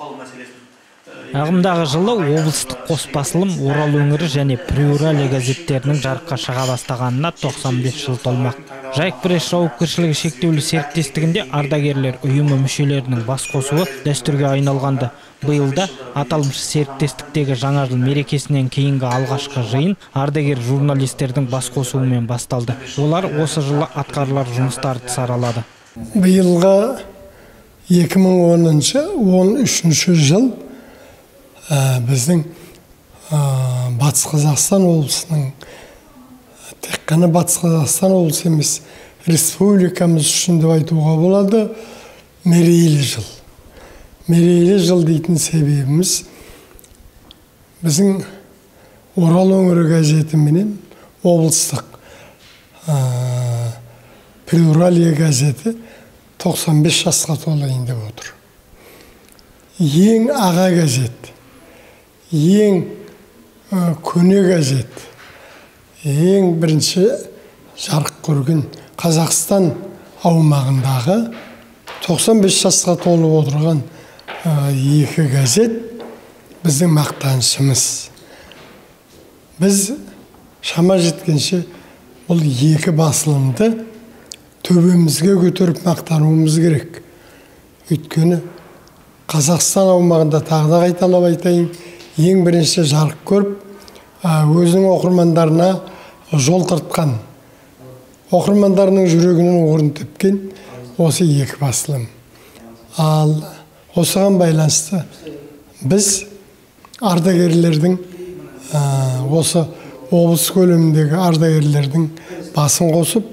Ағымдағы жылы облыстық қос басылым Орал өңірі және Приуралье газеттерінің жарыққа шыға бастағанына 95 жыл толмақ. Жайық Пресс жауапкершілігі шектеулі серіктестігінде ардагерлер ұйымы мүшелерінің бас қосуы дәстүрге айналғанды. Биыл да аталмыш серіктестіктегі жаңа жыл мерекесінен кейінгі алғашқы жиын ардагер журналистердің бас қосуымен басталды. Олар осы жылы атқарылар жұмыстарды саралады. Биылғы 2013 жыл біздің Батыс Қазақстан облысының, тек қана Батыс Қазақстан облысы емес, республикамыз үшін деп айтуға болады, мерейлі жыл. Мерейлі жыл дейтін себебіміз, біздің Орал өңірі газеті менен облыстық Приуралье газеті 95 жасқа толайын деп отыр. Ең аға газет, ең көне газет, ең бірінші жарық көрген Қазақстан аумағындағы 95 жасқа толып отырған екі газет біздің мақтанышымыз. Біз шама жеткенше бұл екі басылымды төбемізге көтеріп мақтануымыз керек. Өйткені Қазақстан аумағында, тағы да қайталап айтайын, ең бірінші жарық көріп, өзінің оқырмандарына жол тартқан, оқырмандарының жүрегінен орын тепкен осы екі басылым. Ал осыған байланысты біз ардагерлердің, осы облыс көлеміндегі ардагерлердің басын қосып,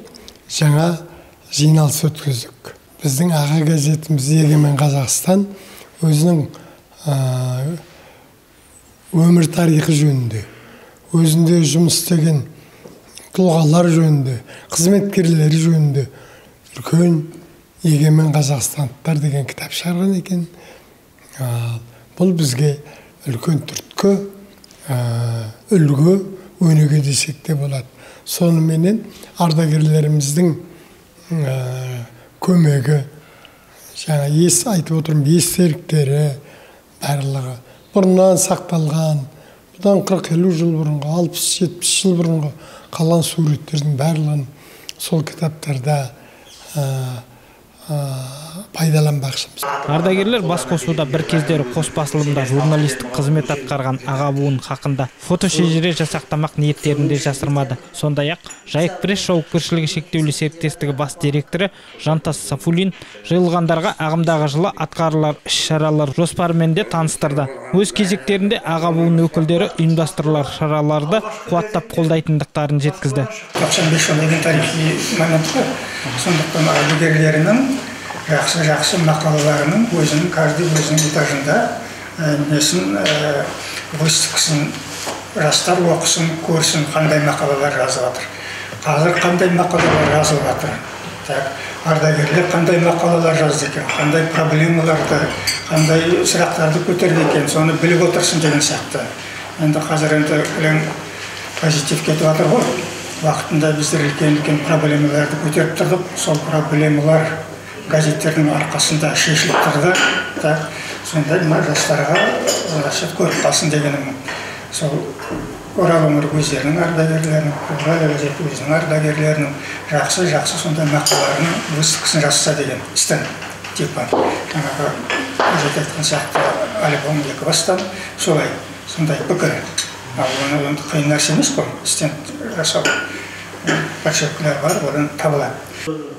жаңа жиналыс өткіздік. Біздің аға газетіміз Егемен Қазақстан өзінің өмір тарихы жөнінде, өзінде жұмыс істеген тұлғалар жөнінде, қызметкерлері жөнінде үлкен Егемен Қазақстандықтар деген кітап шығарған екен. Бұл бізге үлкен түрткі, үлгі, өнеге десек те болады. Соныменен ардагерлеріміздің көмегі, жаңа ес айтып отырмын, естеліктері барлығы бұрыннан сақталған, бұдан 40-50 жыл бұрынғы, 60-70 жыл бұрынғы қалған суреттердің барлығын сол кітаптарда пайдаланбақшымыз. Ардагерлер бас қосуда бір кездері қос басылымда журналистік қызмет атқарған аға буын хақында фотошежіре жасақтамақ ниеттерін де жасырмады. Сондай-ақ Жайық Пресс жауапкершілігі шектеулі серіктестігі бас директоры Жантас Сафулин жиылғандарға ағымдағы жылы атқарылар іс-шаралар жоспарымен де таныстырды. Өз кезектерінде аға буын өкілдері ұйымдастырылар шараларды қуаттап қолдайтындықтарын жеткізді. 95 жыл деген тарихи момент қой. Сондықтан ардагерлерінің жақсы-жақсы мақалаларының өзінің, каждый өзінің этажында несін, выставкасын жастар оқысын, көрсін, қандай мақалалар жазып жатыр. Қазір қандай мақалалар жазылып жатыр. Так, ардагерлер қандай мақалалар жазды екен, қандай проблемаларды, қандай сұрақтарды көтерді екен, соны біліп отырсын деген сияқты. Енді қазір енді кілең позитив кетіп жатыр ғой. Уақытында біздер үлкен-үлкен проблемаларды көтеріп тұрдық. Сол проблемалар газеттердің арқасында шешіліп тұрды. Так, сондай мына жастарға расшет көріп қалсын дегенім. Сол Орал өңірі өздерінің ардагерлерінің, Приуралье газеті өзінің ардагерлерінің жақсы-жақсы сондай мақалаларының выставкасын жасаса деген стенд типа. Жаңағы газет айтқан сияқты альбом екі бастан солай, сондай пікір. Ал оны енді қиын нәрсе емес қой, стенд жасау. Подшипкілер бар, одан табылады.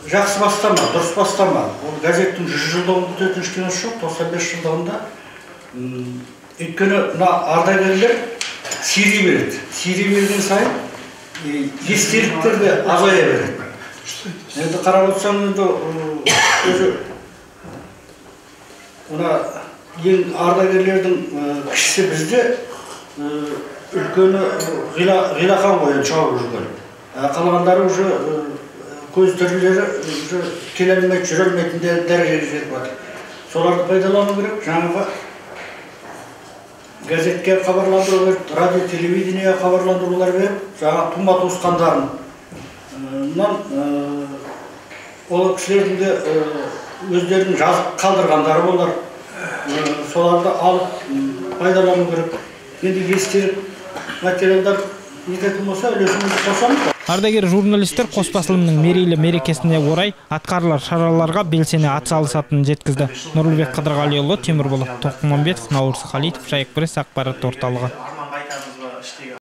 Жақсы бастама, дұрыс бастама. Ол газеттің 100 жылдығын күтетін ештеңесі жоқ, 95 жылдығында. Өйткені мына ардагерлер сирей береді. Сирей берген сайын естеліктер де азая береді. Енді қарап отырсаң, енді өзі мына ең ардагерлердің кішісі бізде, үлкені Ғилахан ғой енді шауып жүрген. Қалғандары уже көз тірілері уже келе алмайды, жүре алмайтын дәрежеге жетіп жатыр. Соларды пайдалану керек, жаңағы газетке хабарландыру керек, радио, телевидениеге хабарландырулар керек, жаңа тума туысқандарын. Ол кісілердің де өздерінің жазып қалдырғандары болар. Соларды алып пайдалану керек. Енді естелік материалдар нететін болса, үлесімізді қосамыз. Ардагер журналистер қос басылымның мерейлі мерекесіне орай атқарылар шараларға белсене атсалысатынын жеткізді. Нұрлыбек Қыдырғалиұлы, Темірболат Тоқмамбетов, Наурыз Халитов, Жайық Пресс ақпарат орталығы.